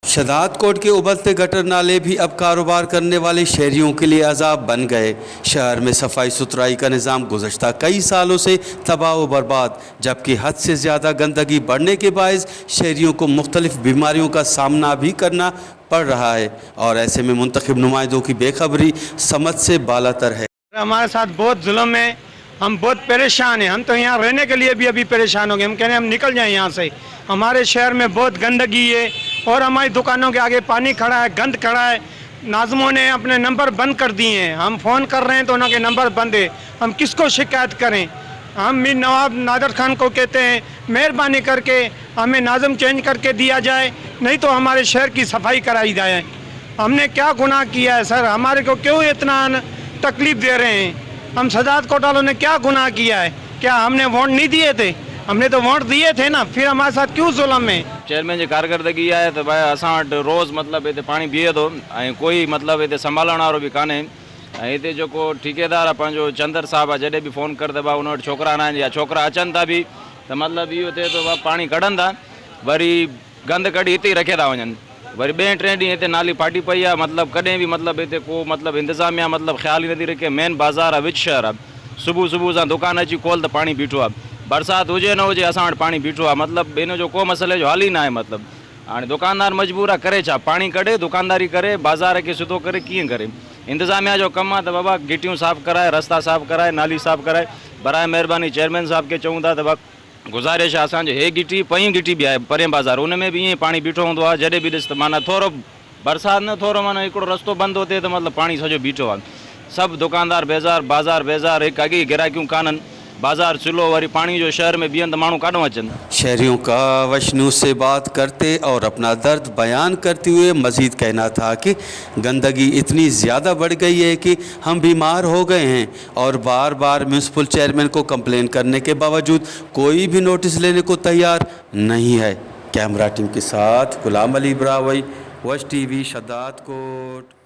शहदादकोट के उबलते गटर नाले भी अब कारोबार करने वाले शहरियों के लिए अजाब बन गए। शहर में सफाई सुथराई का निज़ाम गुज़श्ता कई सालों से तबाह व बर्बाद, जबकि हद से ज़्यादा गंदगी बढ़ने के बायस शहरियों को मुख्तलिफ़ बीमारियों का सामना भी करना पड़ रहा है और ऐसे में मुंतखब नुमाइंदों की बेखबरी समझ से बालातर है। हमारे साथ बहुत जुल्म है, हम बहुत परेशान हैं। हम तो यहाँ रहने के लिए भी अभी परेशान हो गए। हम कह रहे हैं हम निकल जाएं यहाँ से। हमारे शहर में बहुत गंदगी है और हमारी दुकानों के आगे पानी खड़ा है, गंद खड़ा है। नाज़मों ने अपने नंबर बंद कर दिए हैं। हम फ़ोन कर रहे हैं तो उनके नंबर बंद है। हम किसको शिकायत करें? हम मीर नवाब नादर खान को कहते हैं मेहरबानी करके हमें नाज़म चेंज करके दिया जाए, नहीं तो हमारे शहर की सफाई कराई जाए। हमने क्या गुनाह किया है सर? हमारे को क्यों इतना तकलीफ़ दे रहे हैं? हम शहदादकोट वालों ने क्या गुनाह किया है? क्या हमने वोट नहीं दिए थे? हमने तो वोट दिए थे ना, फिर हमारे साथ क्यों जुल्म है? चेयरमैन जी कारकर्दगी आहे त भाई असां वटि रोज़ मतिलबु हिते पाणी बीहे थो ऐं कोई मतिलबु हिते संभालण वारो बि कान्हे। ऐं हिते जेको ठेकेदार आहे पंहिंजो चंदर साहिबु आहे, जॾहिं बि फ़ोन कर त भाउ हुन वटि छोकिरा न आहिनि या छोकिरा अचनि था बि त मतिलबु इहो थिए थो भाउ पाणी कढनि था, वरी गंद कढी हिते ई रखे था वञनि। वरी ॿिए टे ॾींहं हिते नाली फाटी पई आहे, मतिलबु कॾहिं बि मतिलबु हिते को मतिलबु इंतिज़ामिया मतिलबु ख़्यालु ई नथी रखे। मेन बाज़ार आहे, विच शहर आहे, सुबुह सुबुह सां दुकान अची खोल त पाणी बीठो आहे, बरसाति हुजे न हुजे असां वटि पाणी बीठो आहे। मतिलबु इन जो को मसइले जो हल ई न आहे। मतिलबु हाणे दुकानदार मजबूर आहे, करे छा? पाणी कढे, दुकानदारी करे, बाज़ार खे सिधो करे, कीअं करे? इंतिज़ामिया जो कमु आहे त बाबा घिटियूं साफ़ कराए, रस्ता साफ़ कराए, नाली साफ़ कराए। बराए महिरबानी चेयरमैन साहिब खे चऊं था त बाबा गुज़ारिश आहे असांजो, हे घिटी पई घिटी बि आहे परे बाज़ार, उन में बि ईअं पाणी बीठो हूंदो आहे। जॾहिं बि ॾिस त माना थोरो बरसाति न, थोरो माना हिकिड़ो रस्तो बंदि थो थिए त मतिलबु पाणी सॼो बीठो आहे। सभु दुकानदार बेज़ार, बाज़ार बेज़ार, हिकु अॻे ई गिराकियूं कान्हनि, बाज़ार सिलो, वरी पाणी जो शहर में बीहनि त माण्हू काॾो अचनि। शहरियों का वशनू से बात करते और अपना दर्द बयान करते हुए मज़ीद कहना था कि गंदगी इतनी ज़्यादा बढ़ गई है कि हम बीमार हो गए हैं और बार बार म्यूनसिपल चेयरमैन को कंप्लेन करने के बावजूद कोई भी नोटिस लेने को तैयार नहीं है। कैमरा टीम के साथ गुलाम अली ब्रावई, वश टीवी, शहदादकोट।